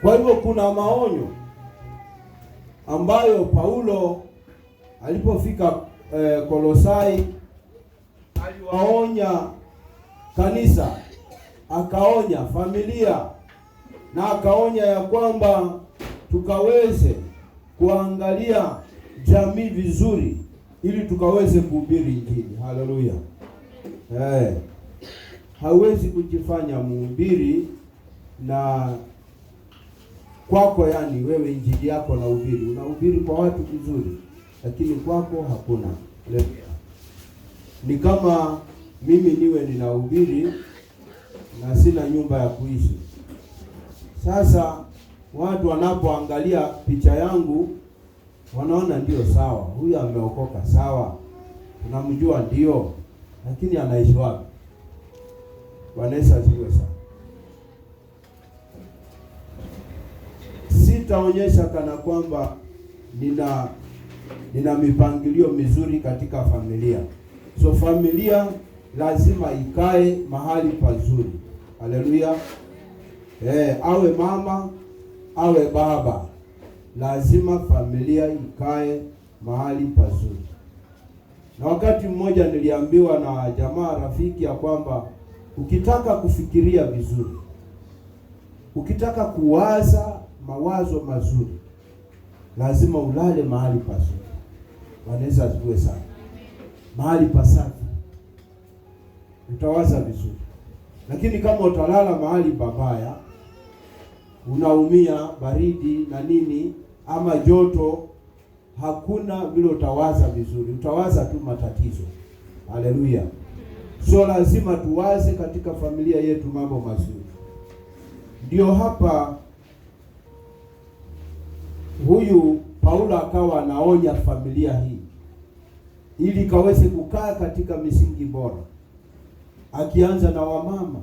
Kwa hivyo kuna maonyo ambayo Paulo alipofika Kolosai aliwaonya kanisa, akaonya familia na akaonya ya kwamba tukaweze kuangalia jamii vizuri ili tukaweze kuhubiri Injili. Haleluya. Hauwezi kujifanya mhubiri na kwako, yani wewe injili yako na ubiri, unahubiri kwa watu vizuri, lakini kwako hakuna. Haleluya. Ni kama mimi niwe ninahubiri na sina nyumba ya kuishi. Sasa watu wanapoangalia picha yangu wanaona ndio sawa, huyu ameokoka sawa, tunamjua ndio, lakini anaishi wapi? Bwana Yesu asifiwe sana. Sitaonyesha kana kwamba nina mipangilio mizuri katika familia. So familia lazima ikae mahali pazuri. Haleluya. Awe mama awe baba, lazima familia ikae mahali pazuri. Na wakati mmoja niliambiwa na jamaa rafiki ya kwamba ukitaka kufikiria vizuri, ukitaka kuwaza mawazo mazuri, lazima ulale mahali pazuri. Bwana Yesu asifiwe sana. Mahali pasafi utawaza vizuri, lakini kama utalala mahali pabaya, unaumia baridi na nini ama joto, hakuna vile utawaza vizuri, utawaza tu matatizo. Haleluya. So lazima tuwaze katika familia yetu mambo mazuri. Ndio hapa huyu Paulo akawa anaonya familia hii ili kaweze kukaa katika misingi bora, akianza na wamama.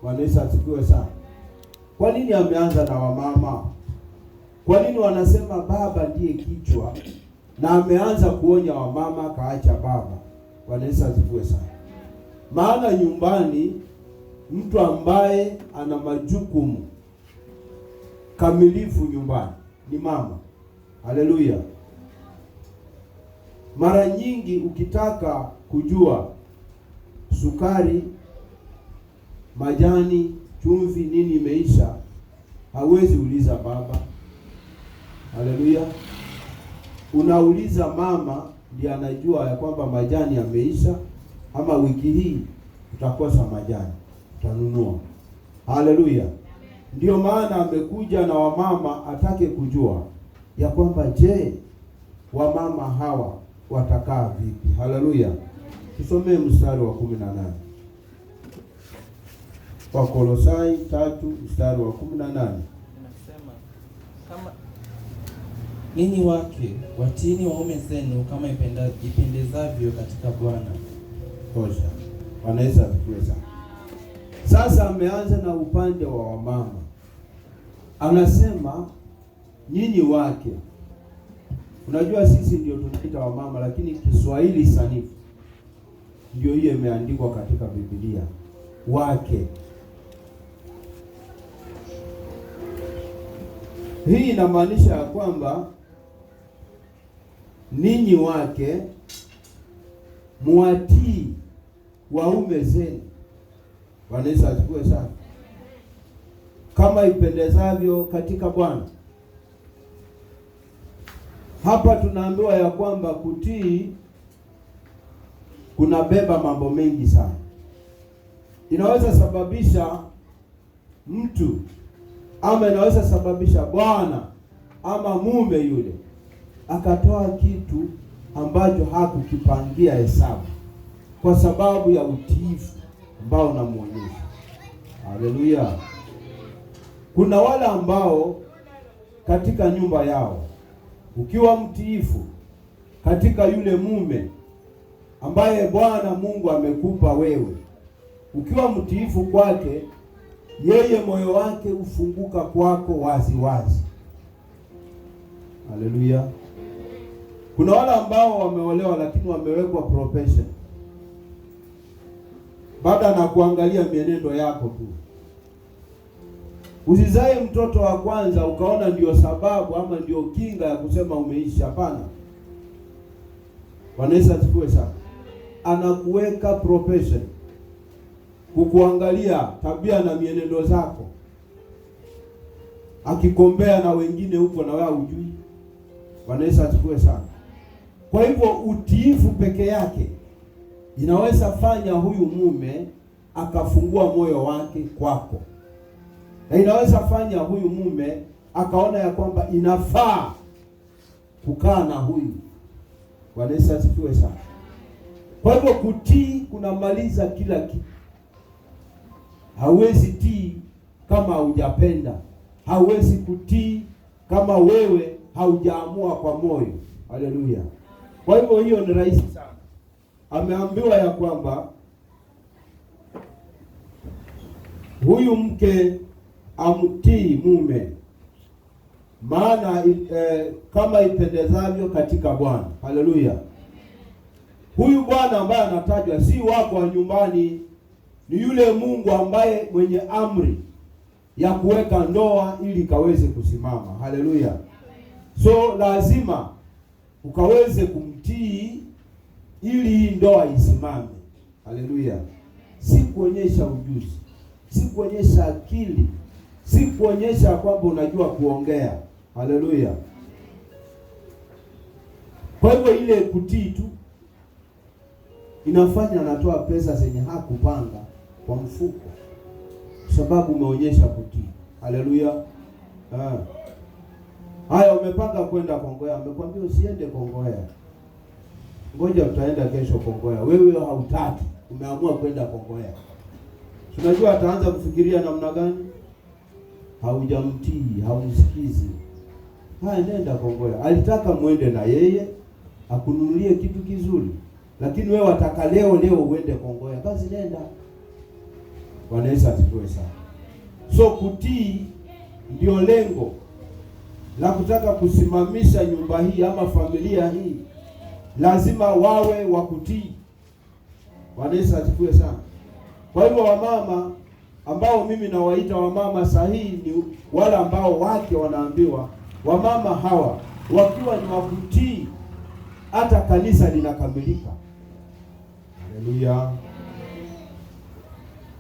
Bwana Yesu asifiwe sana. Kwa nini ameanza na wamama? Kwa nini wanasema baba ndiye kichwa, na ameanza kuonya wamama kaacha baba? Bwana Yesu asifiwe sana. Maana nyumbani mtu ambaye ana majukumu kamilifu nyumbani ni mama. Haleluya. Mara nyingi ukitaka kujua sukari, majani, chumvi, nini imeisha, hauwezi uliza baba. Haleluya. Unauliza mama, ndiye anajua ya kwamba majani yameisha, ama wiki hii utakosa majani, utanunua. Haleluya. Ndio maana amekuja na wamama atake kujua ya kwamba je, wamama hawa watakaa vipi? Haleluya. Tusomee mstari wa 18. Wakolosai 3 mstari wa 18. Inasema, kama ninyi wake watiini waume zenu kama ipendezavyo katika Bwana. Tosha. Bwana Yesu asifiwe sana. Sasa ameanza na upande wa wamama. Anasema nyinyi wake. Unajua sisi ndio tunaita wamama, lakini Kiswahili sanifu ndio hiyo imeandikwa katika Biblia, wake. Hii inamaanisha ya kwamba ninyi wake muatii waume zenu. Bwana Yesu asifiwe sana. Kama ipendezavyo katika Bwana. Hapa tunaambiwa ya kwamba kutii kunabeba mambo mengi sana. Inaweza sababisha mtu ama inaweza sababisha bwana ama mume yule akatoa kitu ambacho hakukipangia hesabu kwa sababu ya utiifu ambao unamuonyesha. Haleluya. Kuna wale ambao katika nyumba yao ukiwa mtiifu katika yule mume ambaye Bwana Mungu amekupa wewe, ukiwa mtiifu kwake, yeye moyo wake hufunguka kwako wazi wazi. Haleluya. Kuna wale ambao wameolewa lakini wamewekwa probation, baada na kuangalia mienendo yako tu. Usizae mtoto wa kwanza ukaona ndio sababu ama ndio kinga ya kusema umeisha. Hapana. Bwana Yesu asifiwe sana. Anakuweka probation, kukuangalia tabia na mienendo zako, akikombea na wengine huko na wewe hujui. Bwana Yesu asifiwe sana. Kwa hivyo utiifu peke yake inaweza fanya huyu mume akafungua moyo wake kwako, na inaweza fanya huyu mume akaona ya kwamba inafaa kukaa na huyu. Bwana Yesu asifiwe sana. Kwa hivyo kutii kunamaliza kila kitu. Hauwezi tii kama hujapenda, hauwezi kutii kama wewe haujaamua kwa moyo. Haleluya! Kwa hivyo hiyo ni rahisi sana. Ameambiwa ya kwamba huyu mke amtii mume, maana kama ipendezavyo katika Bwana. Haleluya! Huyu Bwana ambaye anatajwa si wako wa nyumbani, ni yule Mungu ambaye mwenye amri ya kuweka ndoa ili ikaweze kusimama. Haleluya! So lazima ukaweze kumtii ili hii ndoa isimame. Haleluya! Si kuonyesha ujuzi, si kuonyesha akili, si kuonyesha kwamba unajua kuongea. Haleluya! Kwa hivyo ile kutii tu inafanya anatoa pesa zenye hakupanga kwa mfuko, sababu umeonyesha kutii. Haleluya! Haya, umepanga kwenda Kongowea, amekwambia usiende Kongowea, ngoja utaenda kesho Kongowea. Wewe hautaki, umeamua kwenda Kongowea. Tunajua ataanza kufikiria namna gani? Haujamtii, haumsikizi. Haya, nenda Kongowea. Alitaka muende na yeye akununulie kitu kizuri, lakini wewe wataka leo leo uende Kongowea, basi nenda. Bwana Yesu asifiwe sana. So kutii ndio lengo la kutaka kusimamisha nyumba hii ama familia hii, lazima wawe wa kutii. Bwana Yesu asifiwe sana. Kwa hivyo wamama ambao mimi nawaita wamama sahihi ni wale ambao wake wanaambiwa, wamama hawa wakiwa ni wakutii, hata kanisa linakamilika. Haleluya!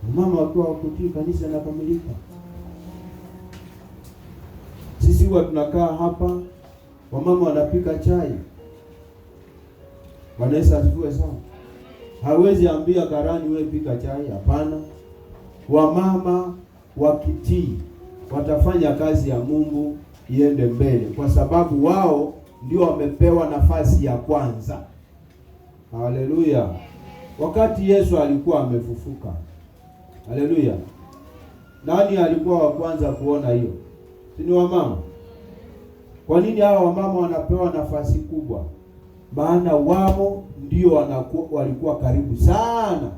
Wamama wakiwa wakutii, kanisa linakamilika. Sisi huwa tunakaa hapa, wamama wanapika chai. Bwana Yesu asifiwe sana. Hawezi ambia karani wewe pika chai, hapana. Wamama wakitii watafanya kazi ya Mungu iende mbele, kwa sababu wao ndio wamepewa nafasi ya kwanza. Haleluya! Wakati Yesu alikuwa amefufuka, haleluya, nani alikuwa wa kwanza kuona hiyo? Si ni wamama? Kwa nini hawa wamama wanapewa nafasi kubwa? Maana wao ndio walikuwa karibu sana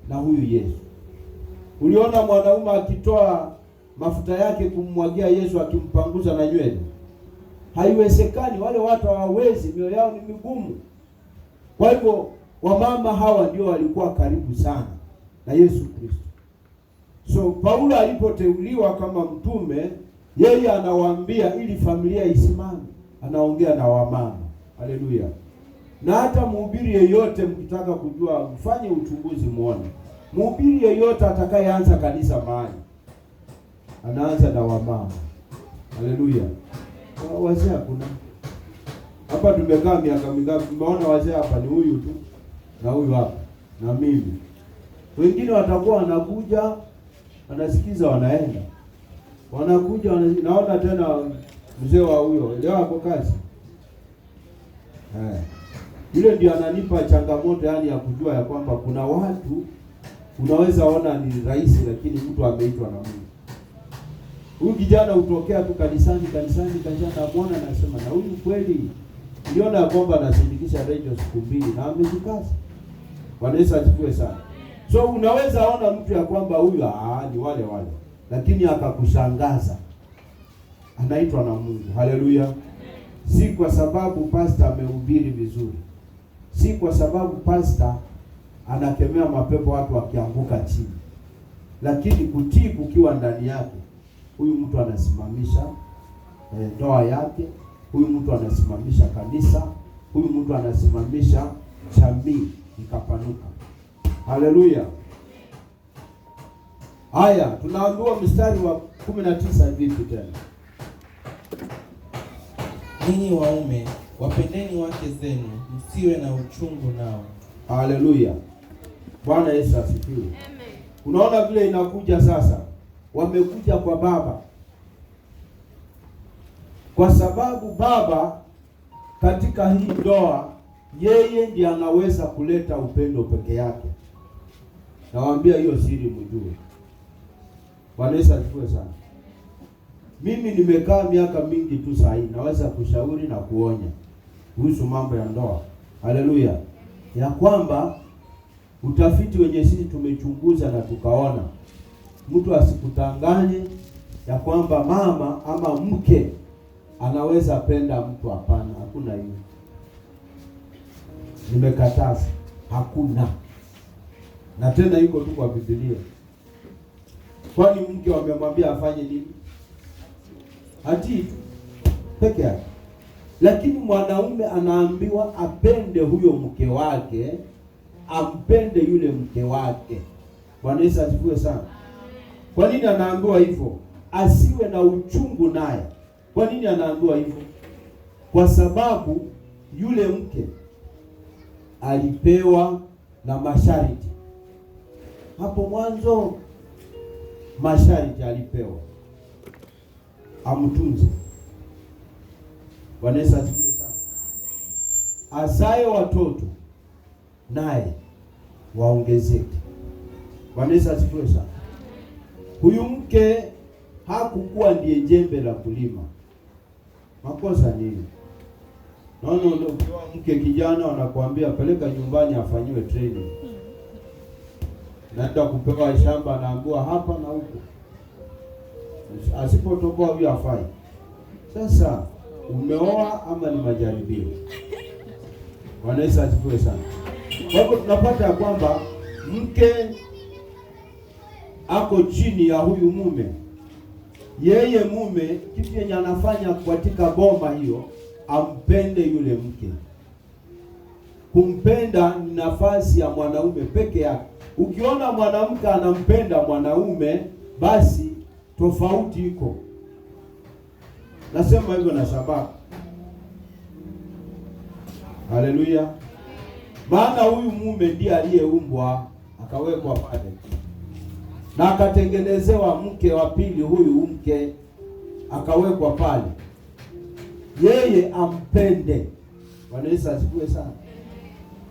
na huyu Yesu. Uliona mwanaume akitoa mafuta yake kummwagia Yesu akimpanguza na nywele? Haiwezekani, wale watu hawawezi, mioyo yao ni migumu. Kwa hivyo wamama hawa ndio walikuwa karibu sana na Yesu Kristo. So Paulo alipoteuliwa kama mtume, yeye anawaambia ili familia isimame, anaongea na wamama. Haleluya. Na hata mhubiri yeyote, mkitaka kujua, mfanye uchunguzi muone. Mhubiri yeyote atakayeanza kanisa mahali, anaanza na wamama. Haleluya. Wazee hakuna. Hapa tumekaa miaka mingapi? Tumeona wazee hapa ni huyu tu na huyu hapa na mimi. Wengine watakuwa wanakuja, wanasikiza, wanaenda. Wanakuja, naona tena mzee wa huyo leo ako kazi. Yule ndio ananipa changamoto yani ya kujua ya kwamba kuna watu unaweza ona ni rahisi, lakini mtu ameitwa na Mungu. Huyu kijana hutokea tu kanisani, namuona nasema na huyu kweli niliona kwamba anasindikisha redio siku mbili na amejikaza. Bwana Yesu asifiwe sana. So unaweza ona mtu ya kwamba huyu ni wale wale, lakini akakushangaza. Anaitwa na Mungu. Haleluya. Si kwa sababu pastor amehubiri vizuri, si kwa sababu pastor anakemea mapepo watu wakianguka chini, lakini kutii kukiwa ndani yake, Huyu mtu anasimamisha ndoa yake, huyu mtu anasimamisha kanisa, huyu mtu anasimamisha jamii ikapanuka. Haleluya! Haya, tunaambiwa mstari wa 19 vipi tena? Ninyi waume wapendeni wake zenu, msiwe na uchungu nao. Haleluya! Bwana Yesu asifiwe. Unaona vile inakuja sasa, wamekuja kwa baba, kwa sababu baba katika hii ndoa yeye ndiye anaweza kuleta upendo peke yake. Nawaambia hiyo siri mjue. Bwana Yesu asifiwe sana. Mimi nimekaa miaka mingi tu saa hii, naweza kushauri na kuonya kuhusu mambo ya ndoa. Haleluya. Ya kwamba utafiti wenye sisi tumechunguza na tukaona, mtu asikutanganye ya kwamba mama ama mke anaweza penda mtu. Hapana, hakuna hiyo. Nimekataza, hakuna. Na tena iko tu kwa Biblia. Kwani mke wamemwambia afanye nini? Atii tu peke yake. Lakini mwanaume anaambiwa apende huyo mke wake, ampende yule mke wake. Bwana Yesu asifiwe sana. Kwa nini anaambiwa hivyo? Asiwe na uchungu naye. Kwa nini anaambiwa hivyo? Kwa sababu yule mke alipewa na masharti hapo mwanzo. Masharti alipewa amtunze. Bwana Yesu asifiwe sana. Azae watoto naye waongezeke. Bwana Yesu asifiwe sana. Huyu mke hakukuwa ndiye jembe la kulima. Makosa nini? Naona ukiwa mke kijana wanakuambia peleka nyumbani afanyiwe training. Naenda kupewa shamba, naambiwa hapa na huko. Asipotoboa huyu hafai. Sasa umeoa ama ni majaribio? Bwana Yesu asifiwe sana. Kwa hivyo tunapata ya kwamba mke ako chini ya huyu mume. Yeye mume kitu yenye anafanya katika boma hiyo, ampende yule mke. Kumpenda ni nafasi ya mwanaume peke yake. Ukiona mwanamke anampenda mwanaume, basi tofauti iko. Nasema hivyo na sababu. Haleluya. Maana huyu mume ndiye aliyeumbwa akawekwa pale na akatengenezewa mke wa pili. Huyu mke akawekwa pale, yeye ampende. Bwana Yesu asifiwe sana.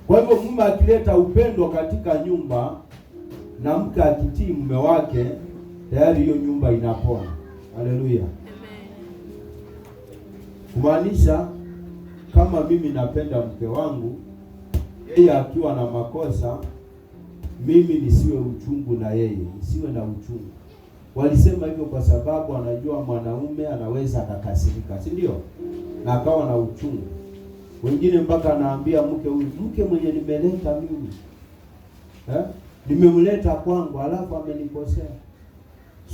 Kwa hivyo mume akileta upendo katika nyumba na mke akitii mume wake, tayari hiyo nyumba inapona. Haleluya. Kumaanisha kama mimi napenda mke wangu, yeye akiwa na makosa, mimi nisiwe uchungu na yeye, nisiwe na uchungu. Walisema hivyo kwa sababu anajua mwanaume anaweza akakasirika, si ndio? Na akawa na uchungu. Wengine mpaka anaambia mke huyu, mke mwenye nimeleta mimi, nimemleta kwangu alafu amenikosea.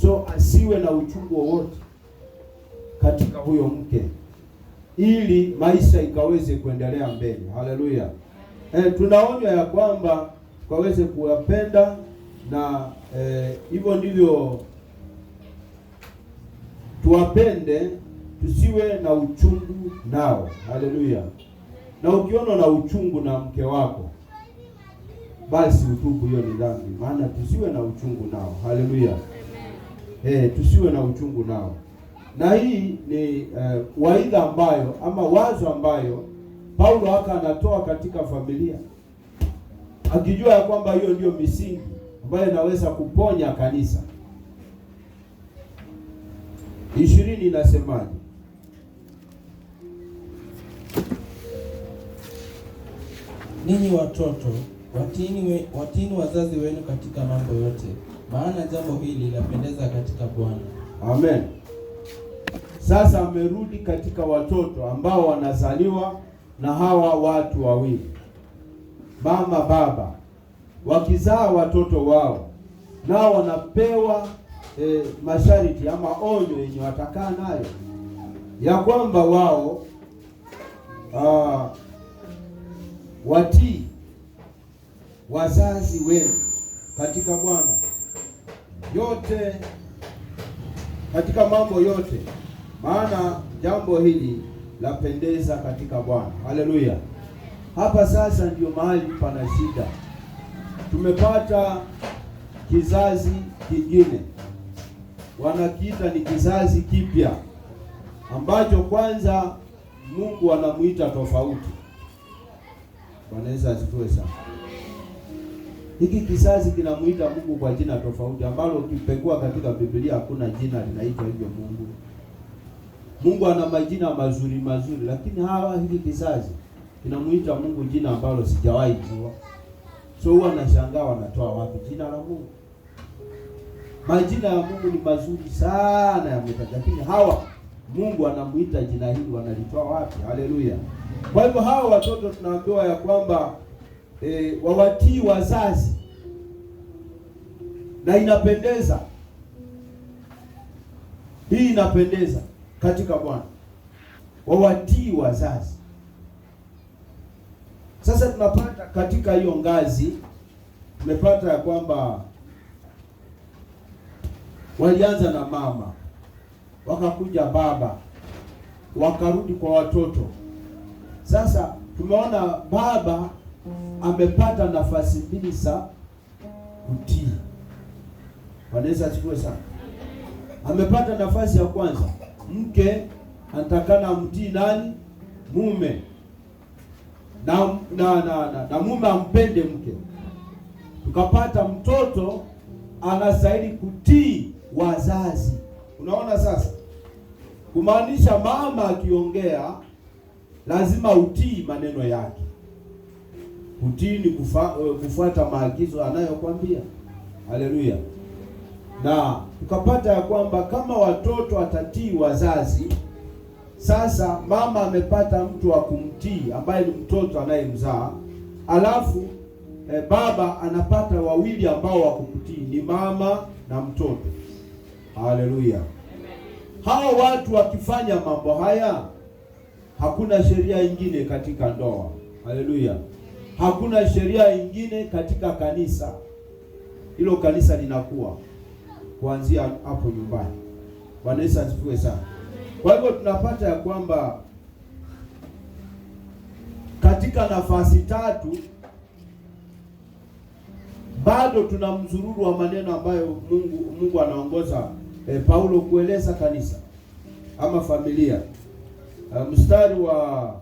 So asiwe na uchungu wowote katika huyo mke, ili maisha ikaweze kuendelea mbele. Haleluya. Tunaonywa ya kwamba tukaweze kuwapenda na hivyo ndivyo tuwapende, tusiwe na uchungu nao. Haleluya. Na ukiona na uchungu na mke wako, basi utubu, hiyo ni dhambi. Maana tusiwe na uchungu nao. Haleluya. Tusiwe na uchungu nao. Na hii ni waidha ambayo ama wazo ambayo Paulo haka anatoa katika familia, akijua ya kwamba hiyo ndio misingi ambayo inaweza kuponya kanisa. 20 inasemaje? Ninyi watoto watiini wazazi wenu katika mambo yote, maana jambo hili lapendeza katika Bwana. Amen. Sasa amerudi katika watoto ambao wanazaliwa na hawa watu wawili, mama baba, wakizaa watoto wao, nao wanapewa masharti ama onyo yenye watakaa nayo ya kwamba wao watii wazazi wenu katika Bwana yote, katika mambo yote, maana jambo hili lapendeza katika Bwana. Haleluya! Hapa sasa ndio mahali pana shida. Tumepata kizazi kingine, wanakiita ni kizazi kipya, ambacho kwanza Mungu anamuita tofauti. Bwana Yesu asifiwe sana. Hiki kizazi kinamuita Mungu kwa jina tofauti ambalo ukipekua katika Biblia hakuna jina linaitwa hivyo Mungu. Mungu ana majina mazuri mazuri, lakini hawa hiki kizazi kinamuita Mungu jina ambalo sijawahi jua. So huwa nashangaa wanatoa wapi jina la Mungu. Majina ya Mungu ni mazuri sana yametajwa, lakini hawa Mungu anamuita jina hili wanalitoa wapi? Haleluya. Kwa hivyo hawa watoto tunaambiwa ya kwamba wawatii wazazi, na inapendeza. Hii inapendeza katika Bwana, wawatii wazazi. Sasa tunapata katika hiyo ngazi, tumepata ya kwamba walianza na mama, wakakuja baba, wakarudi kwa watoto. Sasa tumeona baba amepata nafasi mbili za kutii. Bwana Yesu asifiwe sana. Amepata nafasi ya kwanza, mke anatakana amtii nani? Mume. Na mume ampende mke. Tukapata mtoto anastahili kutii wazazi. Unaona sasa? Kumaanisha mama akiongea lazima utii maneno yake. Kutii ni kufuata maagizo anayokuambia. Haleluya. Na tukapata ya kwamba kama watoto atatii wazazi, sasa mama amepata mtu wa kumtii ambaye ni mtoto anayemzaa. Alafu baba anapata wawili ambao wa kumtii, ni mama na mtoto. Haleluya. Hao watu wakifanya mambo haya, hakuna sheria ingine katika ndoa. Haleluya. Hakuna sheria ingine katika kanisa. Hilo kanisa linakuwa kuanzia hapo nyumbani. Bwana Yesu asifiwe sana. Kwa hivyo tunapata ya kwamba katika nafasi tatu bado tuna mzururu wa maneno ambayo Mungu anaongoza Paulo kueleza kanisa ama familia. Mstari wa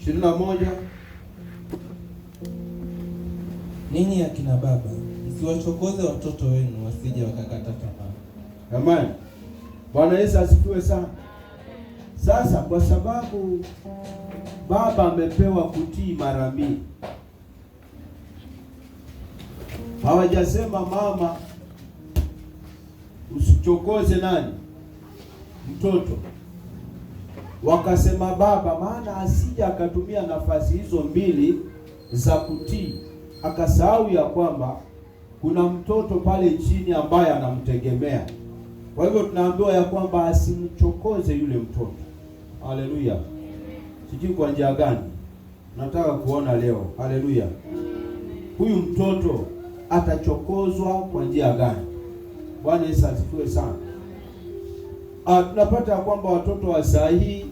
21, Ninyi akina baba, msiwachokoze watoto wenu wasije wakakata tamaa. Amen. Bwana Yesu asifiwe sana. Sasa kwa sababu baba amepewa kutii mara mbili, hawajasema mama usichokoze nani? Mtoto. Wakasema baba, maana asija akatumia nafasi hizo mbili za kutii akasahau ya kwamba kuna mtoto pale chini ambaye anamtegemea. Kwa hivyo tunaambiwa ya kwamba asimchokoze yule mtoto. Haleluya. Sijui kwa njia gani nataka kuona leo. Haleluya. Huyu mtoto atachokozwa kwa njia gani? Bwana Yesu asifiwe sana. Tunapata kwamba watoto wa saa hii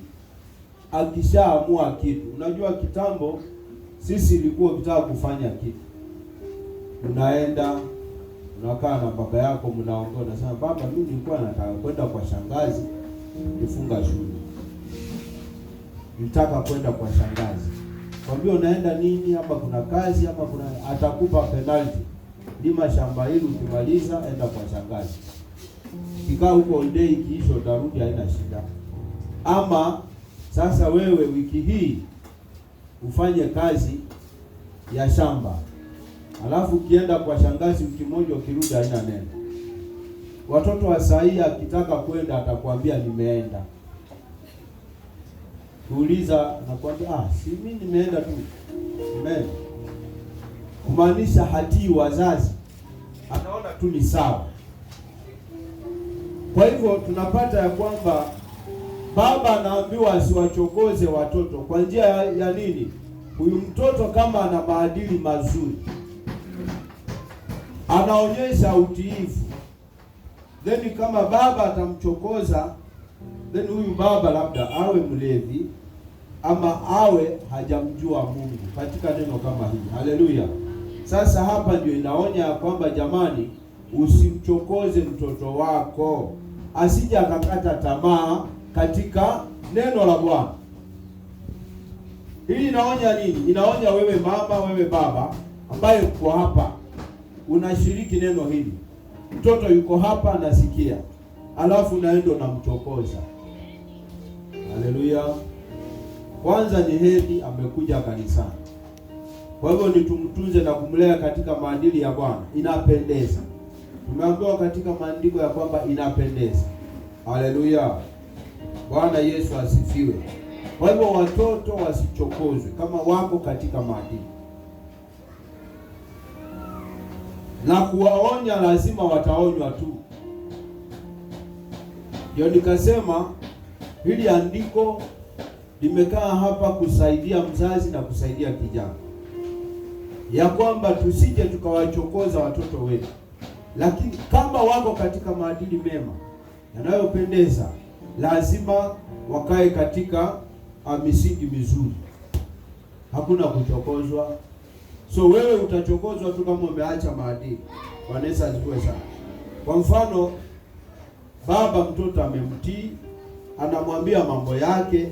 akishaamua kitu. Unajua kitambo sisi ilikuwa ukitaka kufanya kitu, unaenda unakaa na baba yako, mnaongea, unasema baba, mimi nilikuwa nataka kwenda kwa shangazi kufunga shule, nitaka kwenda kwa shangazi. Kwambia unaenda nini, hapa kuna kazi, hapa kuna, atakupa penalty. Lima shamba hili, ukimaliza enda kwa shangazi. Kikaa huko all day, ikiisha utarudi, haina shida. Ama sasa wewe wiki hii ufanye kazi ya shamba, alafu ukienda kwa shangazi wiki moja, ukirudi haina neno. Watoto wa saa hii akitaka kwenda atakwambia nimeenda. Kuuliza nakwambia si mimi nimeenda tu. Nimeenda. Kumaanisha hatii wazazi. anaona tu ni sawa. Kwa hivyo tunapata ya kwamba baba anaambiwa asiwachokoze watoto kwa njia ya nini? Huyu mtoto kama ana maadili mazuri, anaonyesha utiifu, then kama baba atamchokoza, then huyu baba labda awe mlevi ama awe hajamjua Mungu katika neno kama hili. Haleluya! Sasa hapa ndio inaonya kwamba jamani, usimchokoze mtoto wako asije akakata tamaa katika neno la Bwana. Hii inaonya nini? Inaonya wewe mama, wewe baba ambaye uko hapa unashiriki neno hili. Mtoto yuko hapa anasikia, alafu unaenda unamchokoza. Haleluya! Kwanza ni heri amekuja kanisani. Kwa hivyo ni tumtunze na kumlea katika maadili ya Bwana. Inapendeza. Tumeambiwa katika maandiko ya kwamba inapendeza. Haleluya! Bwana Yesu asifiwe. Kwa hivyo watoto wasichokozwe kama wako katika maadili. Na kuwaonya lazima wataonywa tu. Ndio nikasema hili andiko limekaa hapa kusaidia mzazi na kusaidia kijana, ya kwamba tusije tukawachokoza watoto wetu, lakini kama wako katika maadili mema yanayopendeza, lazima wakae katika misingi mizuri. Hakuna kuchokozwa. So wewe utachokozwa tu kama umeacha maadili. Bwana Yesu asifiwe sana. Kwa mfano, baba mtoto amemtii, anamwambia mambo yake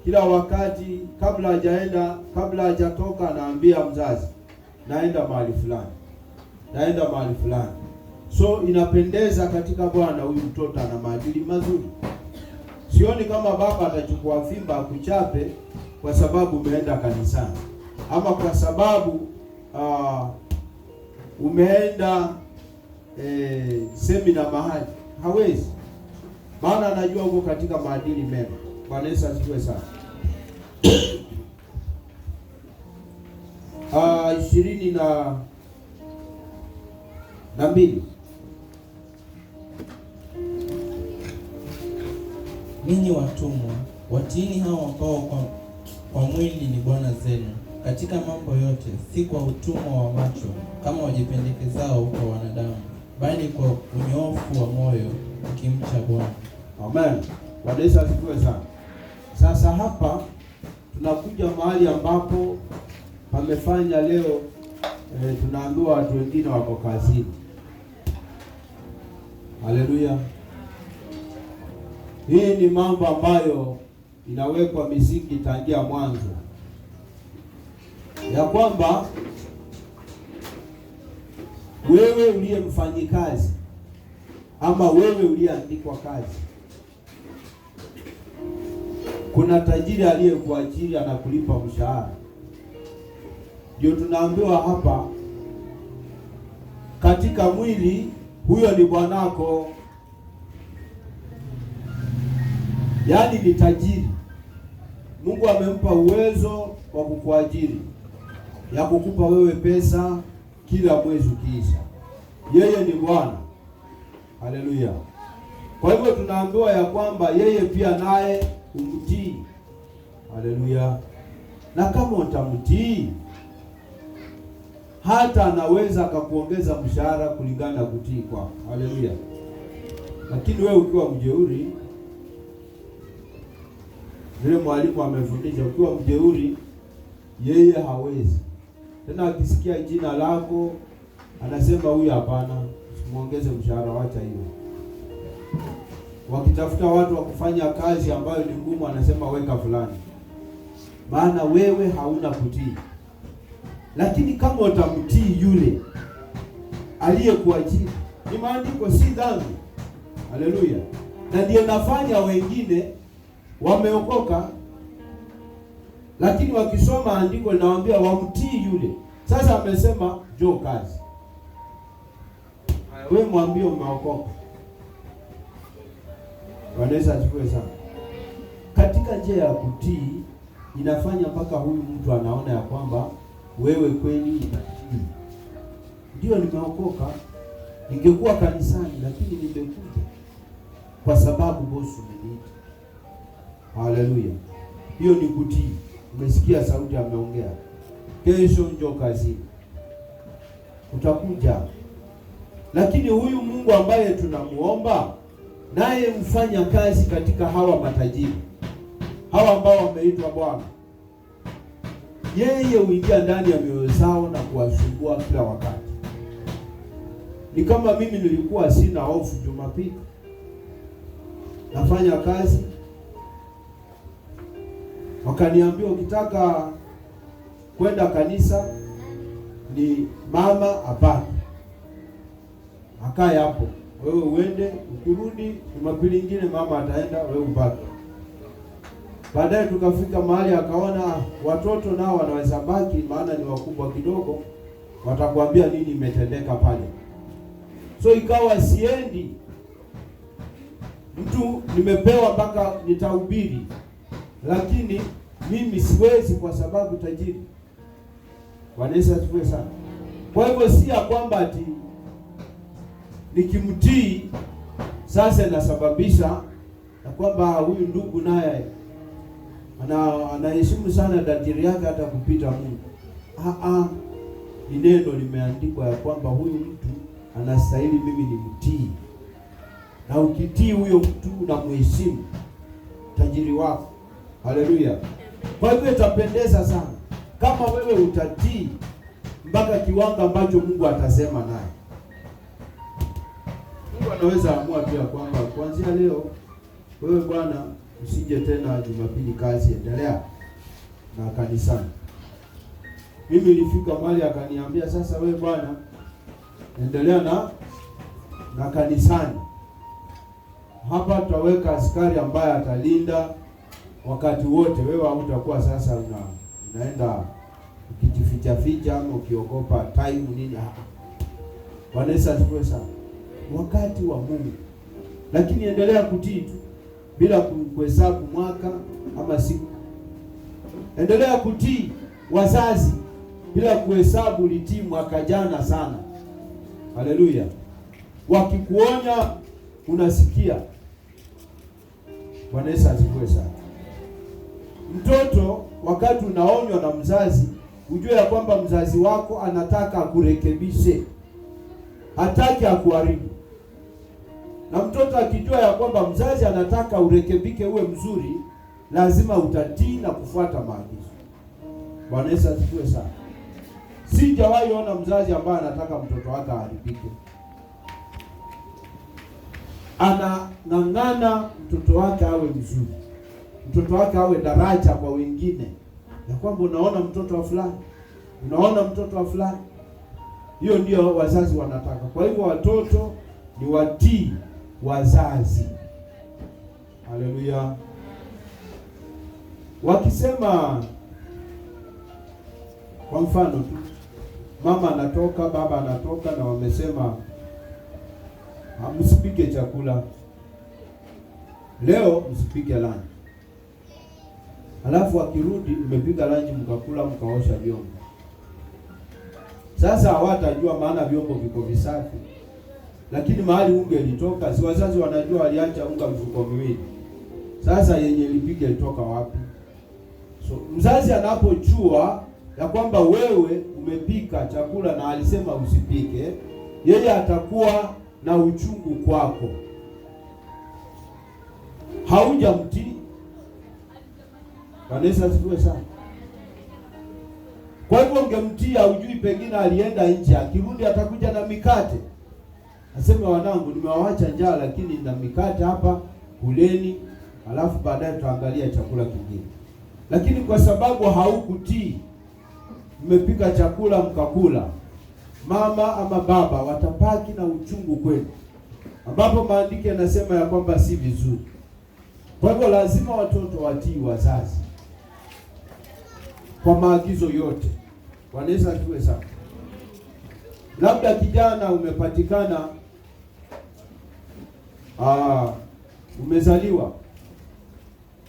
kila wakati, kabla hajaenda, kabla hajatoka, anaambia mzazi, naenda mahali fulani, naenda mahali fulani. So inapendeza katika Bwana, huyu mtoto ana maadili mazuri. Sioni kama baba atachukua fimba akuchape kwa sababu umeenda kanisani ama kwa sababu umeenda semina mahali. Hawezi, maana anajua uko katika maadili mema. Bwana Yesu asifiwe sana. 22. Ninyi watumwa, watiini hao ambao kwa mwili ni bwana zenu katika mambo yote, si kwa utumwa wa macho kama wajipendekezao kwa wanadamu, bali kwa unyoofu wa moyo mkimcha Bwana. Amen. Bwana Yesu asifiwe sana. Sasa hapa tunakuja mahali ambapo pamefanya leo tunaambiwa watu wengine wako kazini. Haleluya. Hii ni mambo ambayo inawekwa misingi tangia mwanzo, ya kwamba wewe uliye mfanyikazi ama wewe uliyeandikwa kazi, kuna tajiri aliyekuajiri anakulipa mshahara. Ndio tunaambiwa hapa, katika mwili huyo ni bwanako, yaani ni tajiri. Mungu amempa uwezo wa kukuajiri, ya kukupa wewe pesa kila mwezi ukiisha. Yeye ni Bwana. Haleluya. Kwa hivyo tunaambiwa ya kwamba yeye pia naye umtii. Haleluya. Na kama utamtii, hata anaweza akakuongeza mshahara kulingana na kutii kwako. Haleluya. Lakini wewe ukiwa mjeuri, vile mwalimu amefundisha, ukiwa mjeuri yeye hawezi tena. Akisikia jina lako anasema huyu hapana, usimuongeze mshahara, wacha hiyo. Wakitafuta watu wa kufanya kazi ambayo ni ngumu, anasema weka fulani, maana wewe hauna kutii. Lakini kama utamtii yule aliyekuajiri, ni maandiko, si dhambi. Haleluya. Na ndiyo nafanya wengine wameokoka, lakini wakisoma andiko linawaambia wamtii yule. Sasa amesema njoo kazi, wewe mwambie umeokoka. Bwana Yesu asifiwe sana. Katika njia ya kutii inafanya mpaka huyu mtu anaona ya kwamba wewe kweli unatii. Ndio nimeokoka. Ningekuwa kanisani, lakini nimekuja kwa sababu bosi umeniita. Haleluya! Hiyo ni kutii. Umesikia sauti ameongea. Kesho njoo kazini, utakuja. Lakini huyu Mungu ambaye tunamuomba naye mfanya kazi katika hawa matajiri, hawa ambao wameitwa bwana, yeye huingia ndani ya mioyo zao na kuwasumbua kila wakati. Ni kama mimi nilikuwa sina hofu Jumapili, nafanya kazi, wakaniambia ukitaka kwenda kanisa ni mama abaki akae hapo, wewe uende, ukirudi Jumapili nyingine mama ataenda, wewe ubaki. Baadaye tukafika mahali akaona watoto nao wanaweza baki, maana ni wakubwa kidogo, watakwambia nini imetendeka pale. So ikawa siendi, mtu nimepewa mpaka nitahubiri, lakini mimi siwezi kwa sababu tajiri. Bwana Yesu asifiwe sana. Kwa hivyo si ya kwamba ati nikimtii sasa inasababisha na kwamba huyu ndugu naye anaheshimu sana tajiri yake hata kupita Mungu. Ni neno limeandikwa ya kwamba huyu mtu anastahili mimi nimtii. Na ukitii huyo mtu unamheshimu tajiri wako. Haleluya. Kwa hivyo itapendeza sana kama wewe utatii mpaka kiwango ambacho Mungu atasema naye. Mungu anaweza amua tu ya kwamba kuanzia leo wewe bwana usije tena Jumapili kazi, endelea na kanisani. Mimi nilifika mahali akaniambia sasa wewe bwana endelea na kanisani. Hapa tutaweka askari ambaye atalinda wakati wote. Wewe hautakuwa sasa unaenda ukijificha ficha ama ukiogopa time nini. Bwana Yesu asifiwe sana. Wakati wa Mungu. Lakini endelea kutii tu bila kuhesabu mwaka ama siku. Endelea kutii wazazi bila kuhesabu ulitii mwaka jana sana. Haleluya. Wakikuonya unasikia. Bwana Yesu asifiwe sana. Mtoto wakati unaonywa na mzazi, ujue ya kwamba mzazi wako anataka akurekebishe, hataki akuharibu. Na mtoto akijua ya kwamba mzazi anataka urekebike uwe mzuri, lazima utatii na kufuata maagizo. Bwana Yesu asifiwe sana. Sijawahi ona mzazi ambaye anataka mtoto wake aharibike. Anang'ang'ana mtoto wake awe mzuri, mtoto wake awe daraja kwa wengine, ya kwamba unaona mtoto wa fulani, unaona mtoto wa fulani. Hiyo ndio wazazi wanataka. Kwa hivyo watoto ni watii wazazi. Haleluya. Wakisema kwa mfano tu, mama anatoka, baba anatoka, na wamesema msipike chakula leo, msipike lunch. Alafu akirudi mmepika lunch, mkakula, mkaosha vyombo. Sasa hawatajua, maana vyombo viko visafi. Lakini mahali unga ilitoka, si wazazi wanajua waliacha unga mifuko miwili. Sasa yenye ilipika ilitoka wapi? So mzazi anapojua ya kwamba wewe umepika chakula na alisema usipike, yeye atakuwa na uchungu kwako. Haujamtii. Bwana Yesu asifiwe sana. Kwa hivyo ungemtii, haujui pengine alienda nje, akirudi atakuja na mikate. Aseme wanangu, nimewaacha njaa lakini nina mikate hapa, kuleni, alafu baadaye tutaangalia chakula kingine. Lakini kwa sababu haukutii, mmepika chakula mkakula, mama ama baba watapaki na uchungu kwenu, ambapo maandiko yanasema ya kwamba si vizuri. Kwa hivyo lazima watoto watii wazazi kwa maagizo yote. Bwana Yesu asifiwe sana. Labda kijana umepatikana, umezaliwa,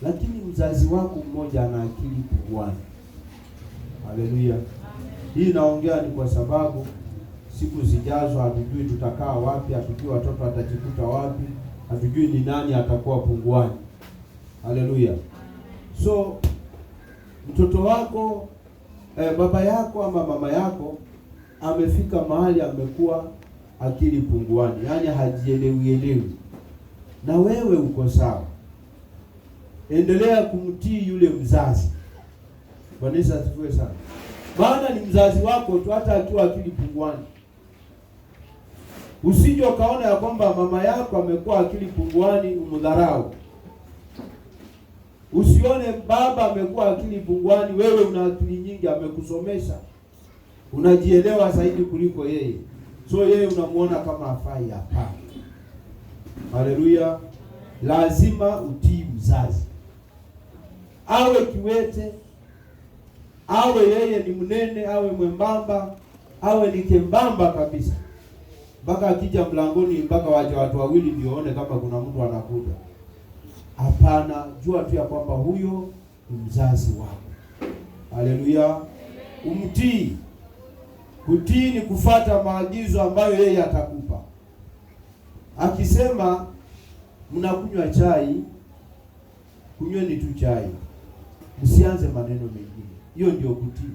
lakini mzazi wako mmoja ana akili puani. Haleluya. Hii naongea ni kwa sababu Siku zijazo hatujui tutakaa wapi, hatujui watoto watajikuta wapi, hatujui ni nani atakuwa punguani. Haleluya. So mtoto wako baba yako ama mama yako amefika mahali amekuwa akili punguani, yaani hajielewi elewi, na wewe uko sawa, endelea kumtii yule mzazi. Bwana Yesu asifiwe sana. Maana ni mzazi wako tu, hata akiwa akili punguani. Usije ukaona ya kwamba mama yako amekuwa akili punguani umdharau. Usione baba amekuwa akili punguani, wewe una akili nyingi, amekusomesha, unajielewa zaidi kuliko yeye, so yeye unamuona kama hafai. Hapana. Haleluya. Lazima utii mzazi, awe kiwete, awe yeye ni mnene, awe mwembamba, awe ni kembamba kabisa, mpaka akija mlangoni mpaka waje watu wawili ndio waone kama kuna mtu anakuja. Hapana, jua tu ya kwamba huyo ni mzazi wako. Haleluya. Umtii. Kutii ni kufata maagizo ambayo yeye atakupa. Akisema mnakunywa chai, kunyweni tu chai, msianze maneno mengine. Hiyo ndio kutii.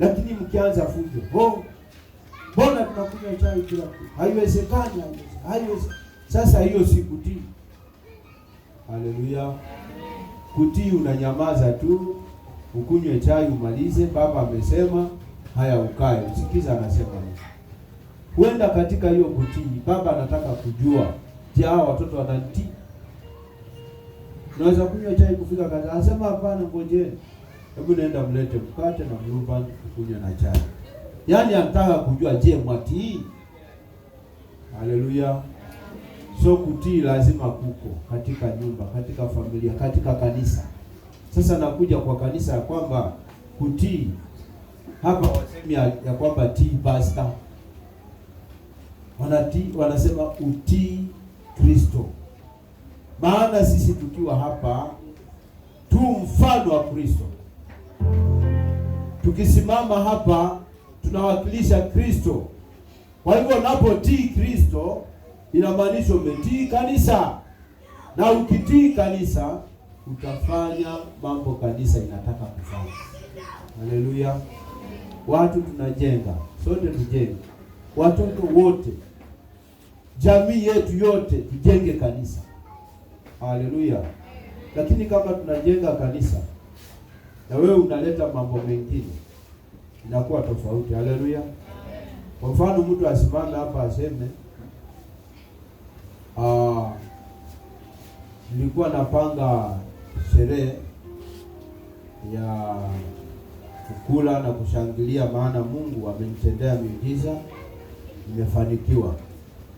Lakini mkianza fujo, oh, mbona tunakunywa chai kila siku? Haiwezekani, haiwezekani. Sasa hiyo si kutii. Haleluya. Kutii unanyamaza tu, ukunywe chai umalize, baba amesema, haya ukae, usikiza anasema nini. Huenda katika hiyo kutii baba anataka kujua, je, hao watoto wananitii? Unaweza kunywa chai kufika kata, anasema hapana, ngojeni. Hebu nenda mlete mkate na mluba kunywa na chai. Yaani anataka kujua, je, mwatii? Haleluya. So kutii lazima kuko katika nyumba, katika familia, katika kanisa. Sasa nakuja kwa kanisa ya kwamba kutii hapa wasemi ya kwamba tii pastor. Wanatii, wanasema utii Kristo. Maana sisi tukiwa hapa tu mfano wa Kristo. Tukisimama hapa tunawakilisha Kristo. Kwa hivyo unapotii Kristo inamaanisha umetii kanisa. Na ukitii kanisa utafanya mambo kanisa inataka kufanya. Haleluya. Watu tunajenga, sote tujenge. Watoto wote, jamii yetu yote tujenge kanisa. Haleluya. Lakini kama tunajenga kanisa na wewe unaleta mambo mengine, inakuwa tofauti. Haleluya. Kwa mfano mtu asimame hapa aseme, nilikuwa napanga sherehe ya kukula na kushangilia, maana Mungu amenitendea miujiza, nimefanikiwa.